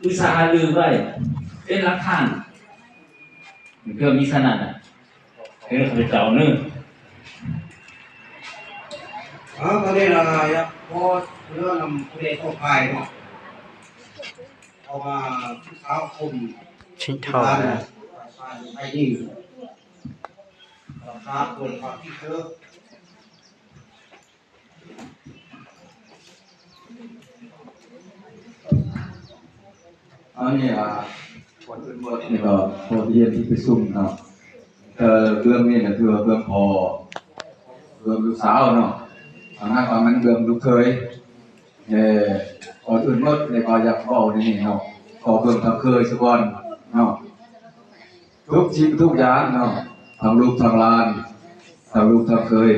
ປຶກສາຫາລືໄວ້ ເປັນຫຼັກຖານ ເພື່ອມີສະນັ້ນນະ ເປັນຂ້າພະເຈົ້າເນີ. ເອົາ ຕອນນີ້ລະ ຢາກຂໍເຊີນນຳຜູ້ໃດຂອງຝ່າຍເນາະ ເຂົ້າມາປຶກສາອົບຮົມ ຊິເຂົ້າແລ້ວ ອັນນີ້ ອ່າ ກ່ອນອື່ນໝົດນີ້ກໍຂໍຮຽນທີ່ປະຊຸມເນາະ ເອີ ເລື່ອງນີ້ນະ ຄືວ່າເລື່ອງພໍ່ ເລື່ອງລູກສາວເນາະ ອັນນັ້ນກໍແມ່ນເລື່ອງລູກເຂີຍ. ເອີ ກ່ອນອື່ນໝົດນີ້ກໍຢາກເວົ້າໃນນີ້ເນາະ ຂໍເບິ່ງທາງເຂີຍສາກ່ອນເນາະ. ທຸກສິ່ງທຸກຢ່າງເນາະ ທັງລູກທັງຫຼານ ທັງລູກທັງເຂີຍ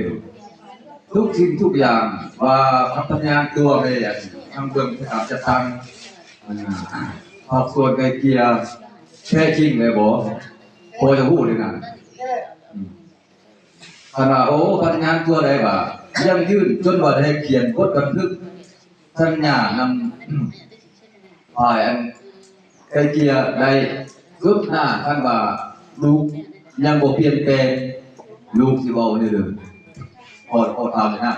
ທຸກສິ່ງທຸກຢ່າງ ວ່າຄຳສັນຍາຕົວແມ່ ທັງເບື້ອງການຈັດຕັ້ງ ພາກສ່ວນໄກ່ເກ່ຍແທ້ຈິງແລ້ວບໍ່? ພໍຈະຮູ້ໄດ້ນະ ອືມ ຄັນວ່າ ໂອ້ ຄຳສັນຍາຕົວໃດວ່າ ຢັ້ງຢືນຈົນວ່າໄດ້ຂຽນບົດບັນທຶກສັນຍານຳ ຝ່າຍອັນໄກ່ເກ່ຍໄດ້ຄືບໜ້າ ຄັນວ່າລູກຍັງບໍ່ປ່ຽນແປງ ລູກຊິເວົ້າແນວເດີມ. ຂໍ ຂໍຖາມແນວນັ້ນ.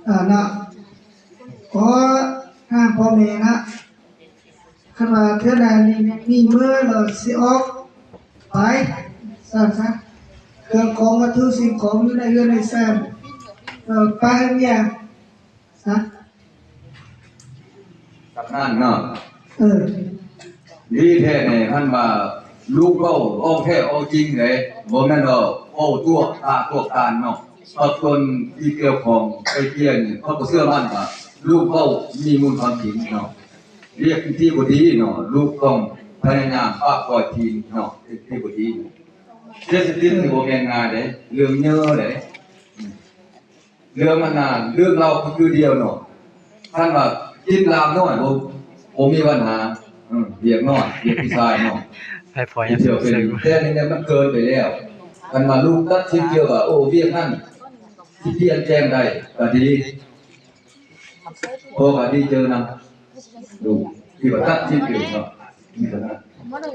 ອາ ນະ ຂໍຖາມພໍ່ແມ່ນະ ຄັນວ່າເທື່ອໃດມີ ມີເມືອແລ້ວຊິອອກໄປ ຊັ້ນຊະ ເຄື່ອງຂອງວັດຖຸສິ່ງຂອງຢູ່ໃນເຮືອນໃນຊານ ເອີ ໄປໃຫ້ເມຍຊະ ສຳນັ້ນເນາະ. ເອີ ດີແທ້ແນ່ ຄັນວ່າລູກເວົ້າ ເວົ້າແທ້ເວົ້າຈິງເດ້ ບໍ່ແມ່ນວ່າເວົ້າຕົວະຕາຕົວະຕານເນາະ. ພາກສ່ວນທີ່ກ່ຽວຂ້ອງໄກ່ເກ່ຍນີ້ ເຂົາກໍເຊື່ອໝັ້ນວ່າລູກເວົ້າມີມູນຄວາມຈິງເນາະ. ວຽກທີ່ບໍ່ດີເນາະ ລູກຕ້ອງພະຍາຍາມປາບປ່ອຍທີງເນາະ ວຽກທີ່ບໍ່ດີ. ເສດຖະກິດນີ້ບໍ່ແມ່ນງ່າຍເດ້ ເລື່ອງເຍີເດ້. ເລື່ອງມັນນານ ເລື່ອງລາວຄືດຽວເນາະ. ຄັນວ່າກິນລາບນ້ອຍ ບໍ່ ບໍ່ມີບັນຫາ ເອີ ວຽກນ້ອຍ ວຽກຜູ້ຊາຍເນາະ ໃຫ້ພໍ່ໃຫ້ແມ່ເຊື່ອເປັນ ແຕ່ນີ້ມັນເກີນໄປແລ້ວ. ຄັນວ່າລູກຕັດສິນເຊື່ອວ່າ ໂອ້ ວຽກນັ້ນຊິປ່ຽນແປງໄດ້ກໍດີ ພໍ່ກໍດີໃຈນຳລູກທີ່ວ່າຕັດສິນເຊື່ອເນາະ. ນີ້ກໍໄດ້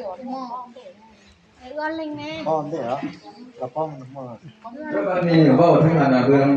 ພ້ອມເດ້ເນາະ ກະພ້ອມໝົດ. ແລ້ວບັດນີ້ເວົ້າເຖິງອັນນະ ເລື່ອງ